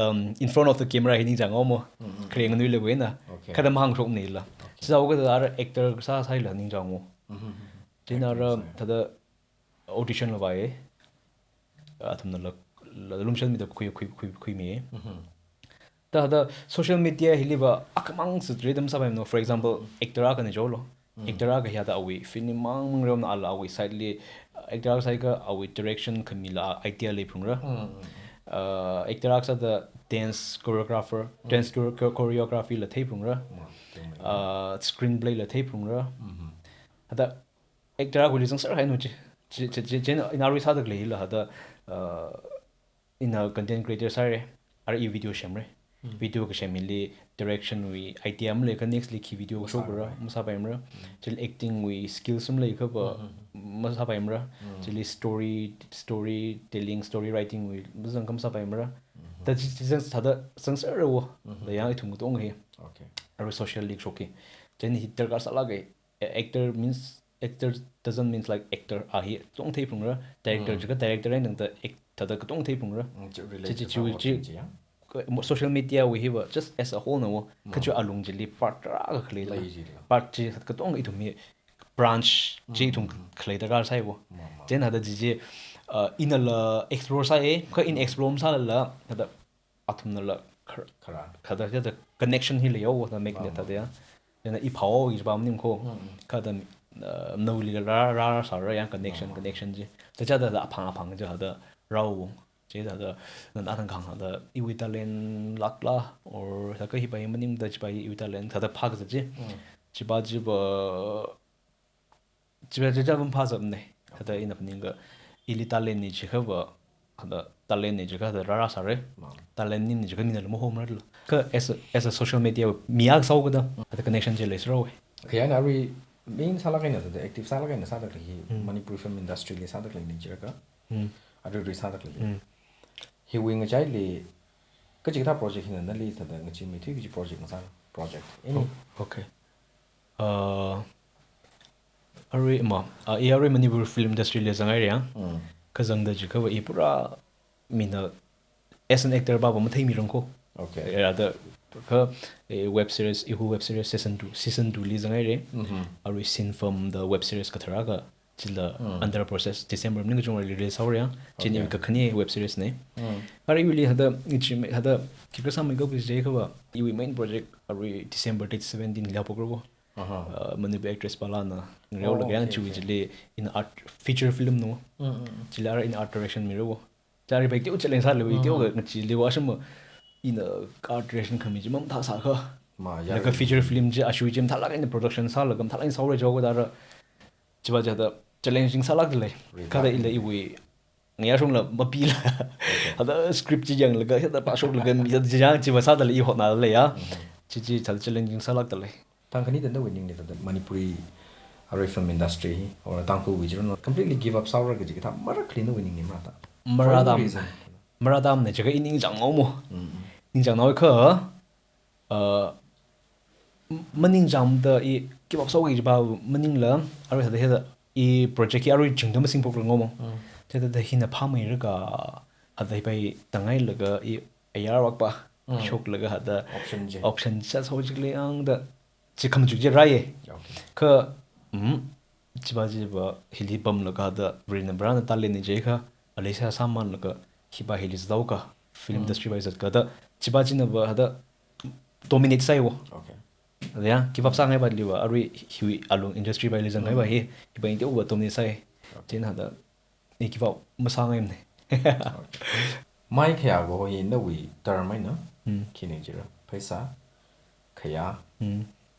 um, in front of the camera hi ningchānghaomo. Mhm. Khare nganuilaga eina. Okay. Kha da mahāngshokmanila. Okay. Sāhaokha da ara actor sā sāhaila ningchānghaomo. Mhm. Chieina ara Acting sāhai. Hithāda audition la vāya. Athumnala, la lumshanmida khui, khui, khui, khuimiya. Mhm. Thāda social media hili va akhamang sātri da masāpaimana. For example, Mm. actor akhana jolo. Mm. Actor akha hithāda awui film mang mang reomna ala awui side li, uh, actor akha sāhaiakha awui direction khamila idea leiphalungra. Mm, mm, mm. Uh, actor akha sāda dance choreographer, Mm. dance chore-, chore-, choreography la theiphalungra. Mm, mm, mm. Uh, screenplay la theiphalungra. Mhm. Hithāda actor akhali zangser haina chi. Chi, chi, chi, chieina ina arui sāda khaleila hithāda, uh, ina content creator sāhaira, ara i video semra. Mm. Video kasem hili direction wui idea maleiakha next li khi video kashokra, Masāra. masāpaimara. Mm. Chili acting wui skills maleiakha va, Mm-hmm. masāpaimara. Mm. Chili story, storytelling, story writing wui mazangkha masāpaimara. Mm-hmm. Thāda chi, chi zang, thāda zangserra wo. Mm-hmm. Thāda ya ithum katonga hi. Okay. Arui social li kashok hi. Chieina hi darkar sālāka. A-, actor means, actor doesn't means like actor a hi katonga theiphalungra, director Mm. jiakha director eina tangda act-, thāda katonga theiphalungra. Mm, chi Chi, chi, related chi, chi, chi, yeah. Ko-, mo-, social media wui hiva just as a whole na wo, Mm. kha chi alung chili part tarākha khalei la. Lei chila. Part chi katonga ithum hi branch chi Mm. ithum khalei darkar sai wo. Ma, ma. Chieina hithāda chi chi, uh, inala explore sāya, kha ina Mm. explore masālala, hithāda athumnala khar-, khara. Khada, khada connection hi leihaowa, thāda magnet thāda ya. Chieina i phāhaowa kaji pa maningkho. Khada, uh, naoli rā, rā, rāsāra ya connection, connection chi. Thāda, thāda, thāda, aphang, aphang chi thāda rāhaowa. Chithāda, nana thang khang thāda, iwui talent lākla, or thāda hi pa hi maningda chi pa hi iwui talent, thāda phākazat chi. Chi pa chi pa, chi pa chi pa phāzatna. Thāda ina phaningakha, ili talent ni chiakha pa, thāda talent ni chiakha thāda rā, rāsāra. Talent ni ni chiakha mina la mahomarala. Kha as a, as a social media, mi akha sāhaokida, thāda connection chi leisāra. Khayāna arui main sālāk eina thāda active sālāk eina sāda khalei hi, Manipuri film industry li sāda khalei ni jiakha. Arui, arui sāda khalei. Hiwui ngachaili, kachi kathā project hina nali thāda ngacheemeithui kaji project ngasā, project. Any? Oh, okay. Uh, arui ma, uh, i arui Manipur film industry li zanghaira ya. Kazangda jiakha pa i pura mina as an actor pa pa matheimirangkho. Okay. Ya, thāda, kha, eh, web series, iwui web series season two, season two li zanghaira. Arui Sinfam da web series kathara kha, chila under process, December maningkachungli release sāhaora ya. Chieina iwui kakhane web series na. Arui iwuili thāda, ichi me, thāda, khikha sāmeikap kaji jiakha pa, iwui main project arui December date seventeen li haophokra. Uh, Manipur actress pa lana ngareolaga ya, chiwui chili ina art, feature film na. Chili ara ina art direction mira. Chili pa i teokha challenge sālei, i teokha ngacheeli vāshungma, ina art direction khami chi mamathā sākha. Ma, ya, laga feature film chi ashui chi mathālāk eina production sālaga mathālāk eina sāhaora jihaoda ra. Chi pa chi thāda challenging sālākda lei. Khada ila iwui ngayā shongla mapila. Thāda script chi yanglaga, thāda pāshoklaga, mi thāda chi yang chi pa sāda lei, i hotnada lei ya. Chi chi thāda challenging sālākda lei. Thang khanida nawui ningli thāda Manipuri arui film industry hi, or Tangkhulwui journal completely give up sāhaora kaji kathā marakhali nawui ningli mara thāda. Marada, for any reason. Maradamna jiakha i ningchānghaowa. Ningchānghaoakha, uh, m-, maningchāngda i give up sāhaoki kaji pa maningla, arui thāda hithāda i project hi arui chingda masingphokrangaowa. Thāda thāda hina phāmeiraga, thāda hi pa hi tānghailaga i ayar vak pa shoklaga thāda option chi. Option chi sāhaoki kaji leiyangda chi khamachuk chi rāya. Okay. Kha, mm, chi pa chi pa hili pamlaga thāda Varena Varena talent ni jiakha, aleisa sāmanlaga hi pa hili zathaoka, film industry pa hi zatka thāda, chi pa china pa thāda dominate sāhaiwa. Okay. Thāda ya, give up sāngai pa li pa, arui hi alung industry pa hili zangngai pa hi, hi pa ina teokha dominate sāhai. Chieina thāda, i give up masāngaimana. Mai khayā kaho hi nawui term eina, khina jira, pheisā, khayā,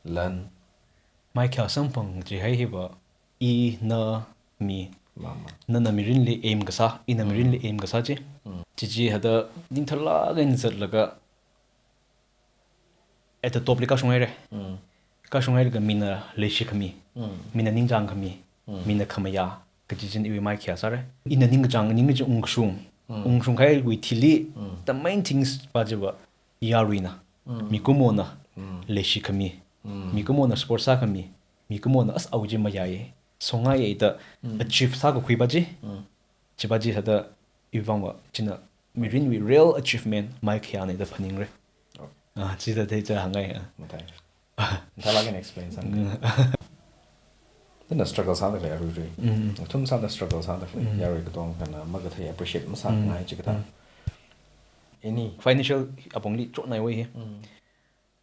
lan. Mai khayā samphang jihai hi pa, i, na, mi. Ma, ma. Nana mirinli aim kasā, ina mirinli aim kasā chi. Chi chi thāda ningtharlāk eina zatlaga, at the top li kashung haira. Kashung hailaga mina leishi khami, mina ningchāng khami, mina khamayā, kaji china iwui mai khayā sāra. Ina ningkachāng, ning chi ungkashung. Ungkashung kahaiwui thili, the main things pa chi pa yaruina, mikumona, leishi khami, mikumona support sākhami, mikumona as au chi mayāya, songaiya da achieve sākakhui pa chi. Chi pa chi thāda iwui vang pa china mirinwui real achievement mai khayāna da phaningra. Okay. Ah, chi thāda theicha hāngngai, ah. Mathāi. Mathālāk eina explain sāngai. Thāda struggle sāda khalei arui rui. Athum sāda struggle sāda khalei. Yarui katongana makathei appreciate masāngai chikathā. Any financial apongli chotnaiwa hi.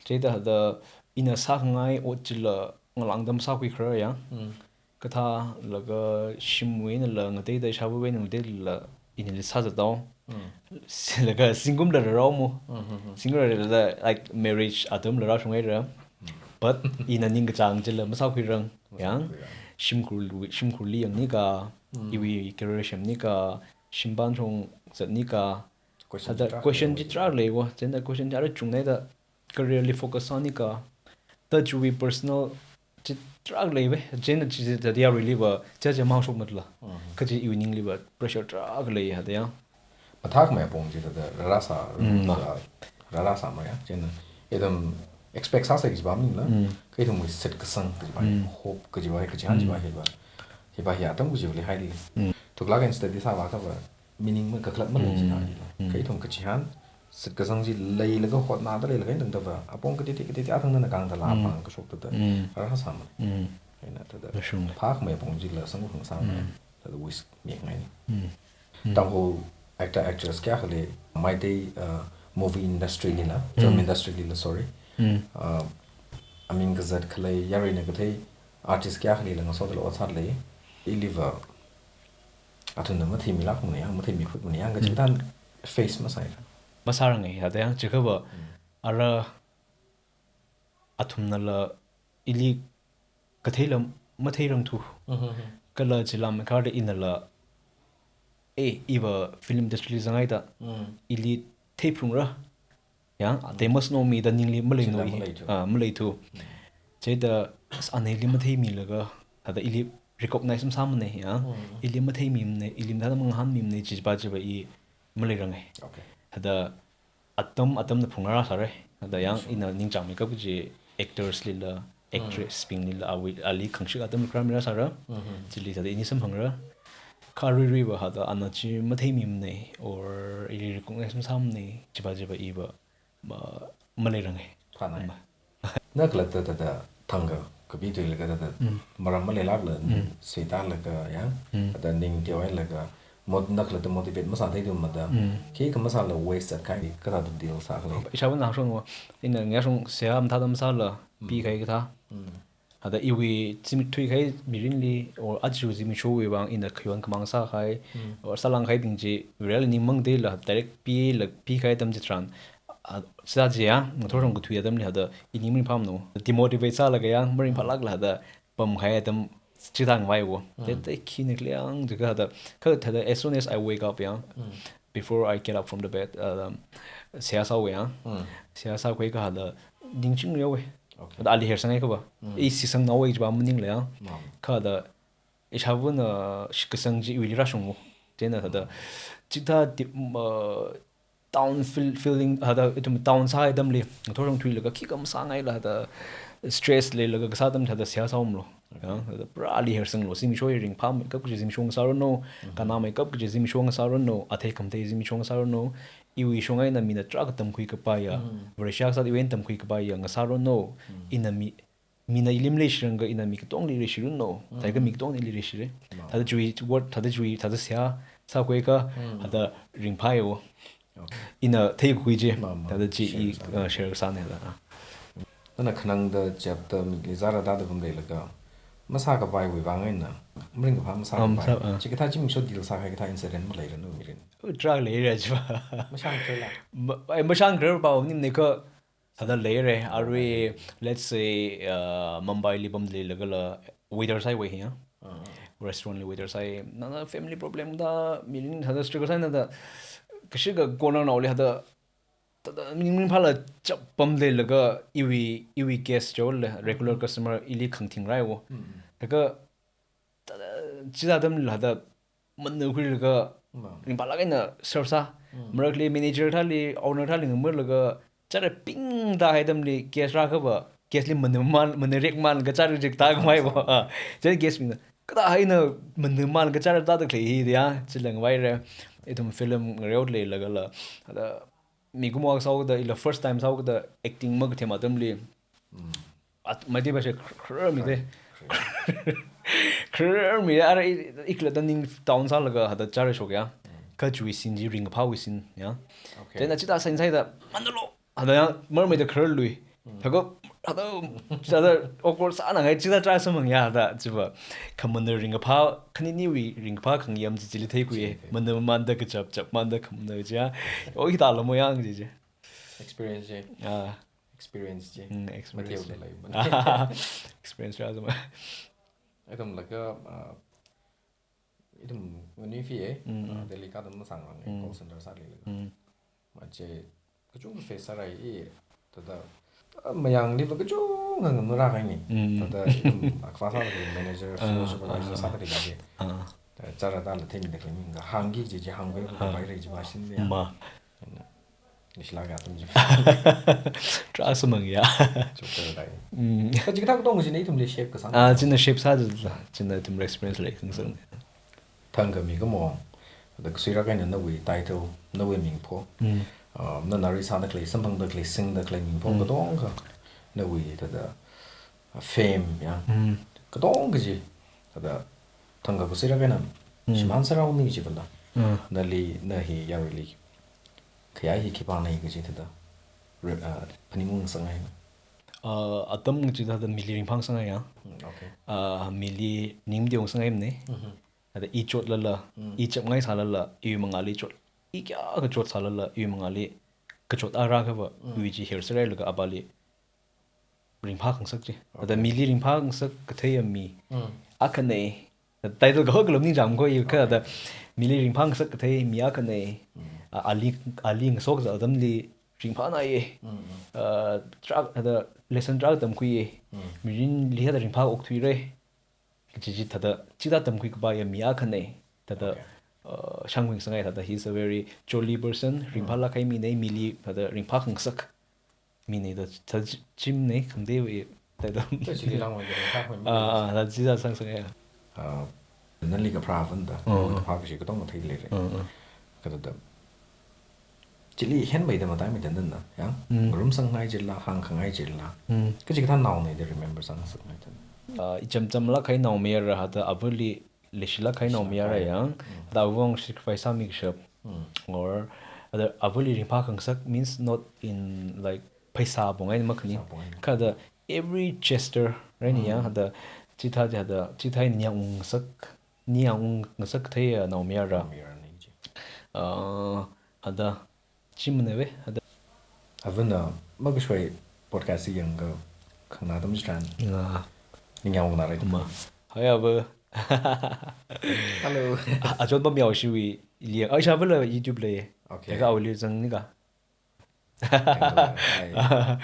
Chithāda ina sākhangai ot chila ngalāngda masākhuikharā ya. Kathālaga shimwui einala ngateida ishāvawui eina ngateilala inili sāzathaowa. Laga zingkumla rarhaowa mo. Zingkum rarlala, like, marriage atamla rāshunghaira. But ina ningkachāng chila masākhuirang ya. Shimkhurli, shimkhurli yangnika, iwui career semnika, shimpān shong zatnika. Thāda question chi tarākha leiwa. Chieina question chi arui chungnaida career li focus sānika, thāda chiwui personal chi tarākha leiva. Chieina chi thāda yaruili pa, chichi mashokmatla. Kaji iwui ningli pa pressure tarākha lei thāda ya. Mathākhamei apong chi thāda rārāsā, rārāsā mara ya. Chieina ithum expect sāsai kaji pa maningla, kha ithumwui shitkasang kaji pa, hope kaji pa, kachihān chi pa hi pa, hi pa hi atam kachivali haili. Thuklāk eina study sāvākha pa, meaning makakhalat malei chithāda. Kha ithum kachihān, shitkasang chi leilaga hotnāda leilaga eina tangda pa, apong katiti katiti athang nana kangda la apong kashok thāda. Rārāsā mara. Eina thāda phākhamei apong chila samkaphang sāngai. Thāda wish mingai. Tangkhul actor actress kayākhali Meitei, uh, movie industry lila, film industry lila, sorry. Uh, aming kazat khalei yaruina kathei artist kayākha lila ngasoda lo atsat lei. Iliva athumna matheimilākmana yang, matheimikhutmana yang, kachi tharan face masāi. Masāranga, hithāda yang, chikhava, ara athumnala ili katheila matheirangthu. Kala chilam kharda inala, eh, iva film industry li zanghaida, ili theiphungra. Ya, they must know me da ningli maleino. Chila i, maleithu. Ah, maleithu. Chida, as anili matheimilaga, hithāda ili recognize masāmana, ya. Ili matheimimana, ili mathāda mangahānmimana, chiva chiva i maleiranga. Okay. Hithāda atam, atamna phungra sāra. Hithāda yang ina ningchāngmeikap kaji actors lila, actress bing lila, awui, ali khangashik atam kharā mira sāra. Chili hithāda ini samphangra. Kha aruiruiva hithāda ana chi matheimimana, or ili recognize masāmana, chiva chiva iva ma, maleiranga. Phānai. Ma. Na khalatta thāda thangkha kapi tuilaga thāda maram maleilākla, suitālaga yang, thāda ning teowailaga, mot-, na khalatta motivate masātheidu mada. Khikha masāla waste zatkahai, kathāda deal sākhala. Ishāvana hāngshungva, ina ngayāshung seihā mathāda masāla, pikahai kathā. Hithāda iwui zimik thuikahai mirinli, or aja zimikshowui vang ina khayon khamāng sākahai, or sālāngkahaibing chi, Vareli ningmang dela, direct pila, pikahai atam chitharan, ah, sāchiya, ngathor shong kathui atamli hithāda, ini maringphāmano. Demotivate sālaga yang, maringphālākla hithāda, pamkahai atam chithang vaiwo. Te, te khina khala yang, chiakha hithāda, kha hithāda, as soon as I wake up yang, before I get up from the bed, um, seihā sāwa yang, seihā sākhuiakha hithāda, ningching yaowa. Okay. Hithāda ali hersang haiakhava. I shitsangnaowa chiva maningla yang. Kha hithāda, ishāvana shitkasang chi iwuili rāshungwo. Chieina hithāda, chithāda, uh, down feel, feeling, hithāda ithum down sāhai atamli, ngathor shong thuilaga khikha masāngaila hithāda stress leilaga kasā atam hithāda seihā sāumlo. Ya, hithāda pura ali hersanglo, zimiksho hi ringphāmeikap kaji zimiksho ngasāranu, kannāmeikap kaji zimiksho ngasāranu, athei khamathei zimiksho ngasāranu, iwui shong eina mina tarākha tamkhui kapaiya, Vareshi kasā iwui eina tamkhui kapaiya ngasāranu, ina mi, mina ili maleishirangakha ina mi katongli leishiranu, thākha mi katongli leishira. Thāda chiwui word, thāda chiwui, thāda seihā sākhuiakha, thāda ringphāya. Okay. Ina theikhui chi, thāda chi i, uh, share kasāna da. Nana khanangda chapter mi li zara da da pam leilaga, masākapaiwui vang eina, maringkaphā masākapai. Masā, ah. Chikathā zimiksho deal sākahai kathā incident maleiranu mirin. Tarākha leira chiva. Mashāngkhararla? Ma, ai, mashāngkhararpam maningmana kha, thāda leira, arui, let's say, uh, Mumbai li pam leilagala, waiter sāhaiwa hi, ya. Restaurant li waiter sāhai, nana family problem da, mirin thāda struggle sāhaina da, kashika corner naoli hithāda, thāda, mirin, mirin phāla chap pam leilaga, iwui, iwui guest chila, regular customer ili khangthing raiwo. Thākha, thāda, chithāda atamla hithāda, mana khuilaga, ringphālāk eina serve sā. Marakli manager thāli, owner thāli ngamarlaga, chara ping da hai atamli guest rākhava, guest li mana man, mana rek manlaga chara rek tākhavai bo. Ah, chara guest mina, kathāda eina mana manlaga chara tāda khalei hi da ya, chila ngavaira. Ithum film ngareo leilagala, thāda mikumo sāhaoda, ila first time sāhaoda, acting makathem atamli. At, maidi ba she khrrmi de. Khrrmi de, ara i, i khalatta ning down sālaga hithāda chara shokya. Kha chiwui scene chi ringkaphāwui scene ya. Okay. Chieina chithāda sign sāhaida, manalo. Hithāda ya, marmeida khrrlui. Thākha, hithāda, hithāda awkward sānangai chithāda try sāmang ya, hithāda, chiva. Khamana ringkaphā, khaniniwui ringkaphā khangayam chi chili theikhui. Chi thei. Mana manda kachap, chap manda khamana chi ya. O hithāla mo yang chi chi. Experience chi. Ah. Experience chi. Mm, experience. Mateo chi. Lei bana. Experience ra zama. Ithum laga, ah, ithum ngani fi e, ah, Delhi katam masāngrang e, call center sāli laga. Mache, kachung face sārai i, thāda, ah, mayangli va kachung ngang nura kai ni. Thāda, ithum akfa sāda manager, floor supervisor sāda ri kaje. Ah. Thāda chara tāla themida khalei mi nga hāngki kaje, hāngpai, hāngpai rai chi ba shin ya. Ma. Nishila ga atam chi. Trust mang ya. Chukta dai. Mm. Kha chikathā katonga china ithumli shape kasā. Ah, china shape sā, china ithumli experience lei kangsang. Thangkha mikumo, thāda kasuirak eina nawui title, nawui mingpho. Mm. Ah, nana ri sāda khalei, samphangda khalei, singda khalei mingpho katonga. Nawui thāda, ah, fame ya. Mm. Katonga chi. Thāda thangkha kasuirak eina shimān sāraomi chi bala. Mm. Nali, na hi yaruili Khayā hi khipānei kaji thāda, re-, uh, phaningung sāngai. Uh, atam kaji thāda mili ringphā sāngai ya. Mm, okay. Uh, mili ning mati ung sāngai mane. Mhm. Thāda i chotlala, Mm. i chapngai sālala, i mangāli chot. I kayākha chot sālala, i mangāli kachot ara kava, Mm. i chi her sārai laga avāli ringphā khangasak chi. Thāda Okay. mili ringphā khangasak kathei mi. Mm. Akhanei. Title kahok lom ningchāng ko i kha Okay. thāda mili ringphā khangasak kathei mi akhanei. Mm. A, ali, ali ngasok za atamli ringphānai. Mm, mm. Uh, tarākha thāda lesson tarākha tamkhui. Mm. Mirinli thāda ringphā okthuirei. Kaji chi thāda, chithā tamkhui kapai ya mi akhanei. Thāda, Okay. uh, shāngwui sāngai thāda, he's a very jolly person, Mm. ringphālāk kahai minei, mili thāda ringphā khangasak minei da, thāda chi-, chi minei, khangateiwui, thāda. Thāda chili langwui ringphā khangasak mi. Ah, ah, thāda chithā shāngsāngai ya. Ah, nali kapharā vānda, Mm, mm. kaphā kashi katonga theilei re. Mm, mm. Kathāda. Chili henmeida mataimei tangda na, ya? Mm. Ngarumsāngai chila, hāngkhangai chila. Mm. Kachikathā naonei da remember sāngasakngai tangda. Ah, icham chamlāk kahai naomayara thāda avali, leishilāk kahai naomayara Leishilāk kahai. ya. Mm. Thāda avawui vang sacrifice sāmi kashap. Mm. Or, thāda avali ringphā khangasak means not in, like, pheisā pong eina makhanei. Pheisā pong eina. Kha thāda every gesture, right, Mm. ya, thāda chithā, thāda chithā ningyāng ungngasak, ningyāng ungngasak thei ya naomayara. Naomayara nei chi. Ah, thāda chi manei ve, thāda. Avana, makashoi podcast hi yangkha khanganā atam chitharan. Nga. Ningyāng ungnā rai. Ma. Hi ava. Hello. A, achon pamyao shiwui liang. Ai, sha vala YouTube lei. Okay. Thākha awui li zangni ka. Ai.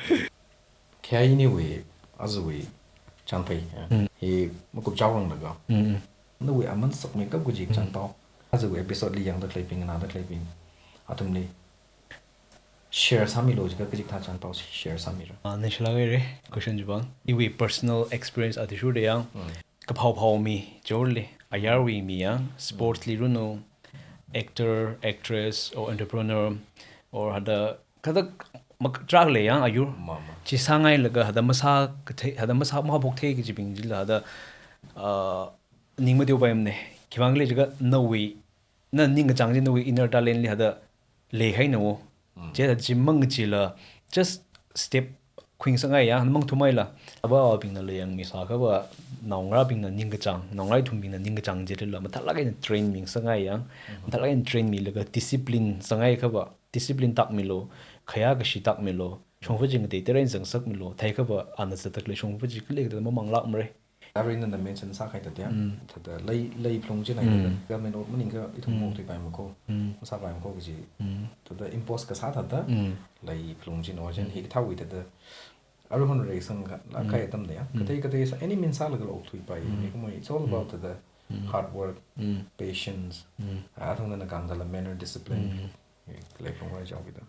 Khayā iniwui, azuwui, chānphei, ya. Mm. Hi makupchao ranglaga. Mm, mm. Nawui aman sakmeikap kaji Mm. chānpao. Azuwui episode li yangda khaleibing, nganāda khaleibing. Athumli share sāmilu jiakha kachikathā chānpao share sāmira. Ah, ningshilāk haira, question chi vang. Iwui personal experience athishurda ya. Mm. Kaphao phao mi, jorli, ayarwui mi ya, sports li ranu, actor, actress, or entrepreneur, or thāda, kathā mak-, tarākha lei ya, ayur. Ma, ma. Chi sāngailaga, thāda masā kathei, thāda masā maphok thei kajibing chila, thāda, ah, ning mateopai manei. Khivang khala jiakha nawui, na ningkachāng chi nawui inner talent li thāda leihai na wo. Mm. Chithāda chi mang chila, just step khuingasakngai ya, mangthumhaila. Avābingna lei yangmi sākha va, naongarābingna ningkachāng, naongarā ithumbingna ningkachāng chila, mathālāk eina train mingasakngai ya. Mm. Mathālāk eina train milaga discipline sāngai kha va, discipline tākmilu, khayā kashi tākmilu, shongfa chi ngateiteiteina zangsakmilu, theiakha va, ana zatda khalei shongfa chi khalei thāda mamanglāk mara. Arui nana mention sākahai thāda ya, Mm. thāda lei, lei phalung china Mm. thāda, government ot maningakha ithum Mm. okthuipai mako, Mm. masāpai mako kaji. Mm. Thāda impose kasā thāda, Mm. lei phalung china ot china Mm. hikathāwui thāda, arui hon reisang kha, la Mm. kahai atamda ya. Mm. Kathei kathei sā, any means sālaga la okthuipai, Mm. ni kumoi, it's all about Mm. thāda Mm. hard work, Mm. patience, Mm. athang nana kang thāla manner, discipline, Mm. lei phalung wai chao kida.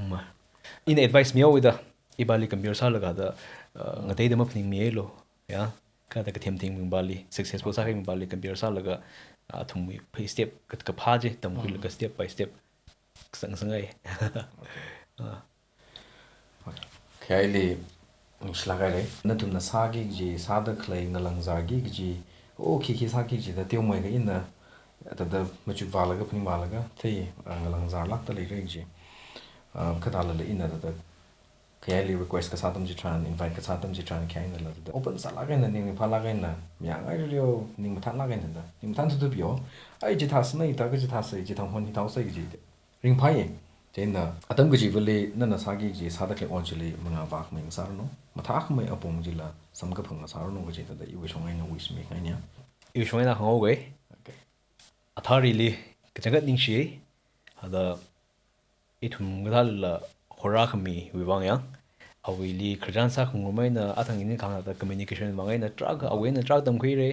Ma. Ina advice mihaoda, ivāli compare sālaga thāda, uh, ngateida maphaningmilu. Ya, kathāda kathem thing mibingvāli, successful sākahai mibingvāli compare sālaga, ah, athumwui phei step kat kaphā chi, tamkhuilaga Mm. step by step sāngasakngai. Okay. Ah. Okay. Khayā hili, ningshilāk haira. Nathumna sāki kaji, sāda khalei ngalāngzāki kaji, o khikhi sāki kaji, thāda teomeikha ina, thāda machukvālaga, phaningvālaga, thei, ah, ngalāngzārlākda leira kaji. Ah, kathālala ina thāda, khayā hili request kasā atam chitharan, invite kasā atam chitharan, khayā einala thāda open sālāk eina, ning ringphālāk eina, mayāngai reo, ning mathānlāk eina thāda, ning mathān thuthupyo, ai chithā sānei, thākha chithā sāi, chithang hon hithāo sāi kaji thāda. Ringphāya. Chieina, atam kachivali, nana sāki kaji, sāda khalei ot chili, mangā vākhamei ngasāranu, mathākhamei apong chila, samkaphang ngasāranu kaji thāda, iwui shong eina wish mingaina. Iwui shong eina hānghaoga. Okay. Atharili, kachangkhat ningshi, thāda, ithum kathālala horākhamiwui vang ya, awuili khararchan sākhangarum eina, athang ini kahāng thāda communication vang eina tarākha, awui eina tarākha tamkhuira,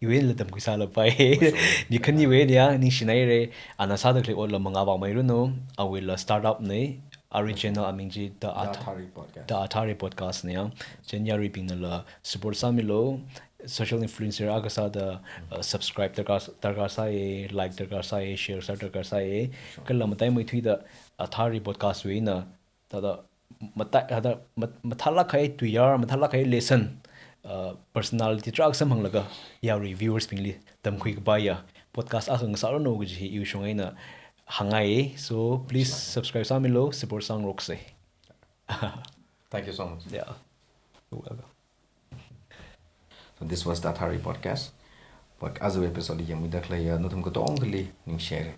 iwui einala tamkhui sālapai. For sure. Mi khaniwui eina ya, ningshinaira, ana sāda khalei otla mangā vākmeiranu, awuila startup nei, arui The channel aming chi The The Atha-, Athari Podcast. The Athari Podcast nei ya. Chieina yaruibingnala support sāmilu, social influencer akha sāda, uh, subscribe darkar, darkar sāya, like darkar sāya, share sā darkar sāya. Sure. Kala mataimeithuida Athari Podcast wui eina, thāda matai, thāda mat-, mathālāk kahai tuiyār, mathālāk kahai lesson, uh, personality tarākha samphanglaga, yarui viewers bingli tamkhui kapaiya podcast akha ngasāranu kaji hi iwui shong eina hāngngai. So please subscribe sāmilu, support sāngaroksa. Thank you so much. Yeah. You're welcome. So this was the Athari podcast. But as the episode yangmida khalei nathum katongkhali ningshire.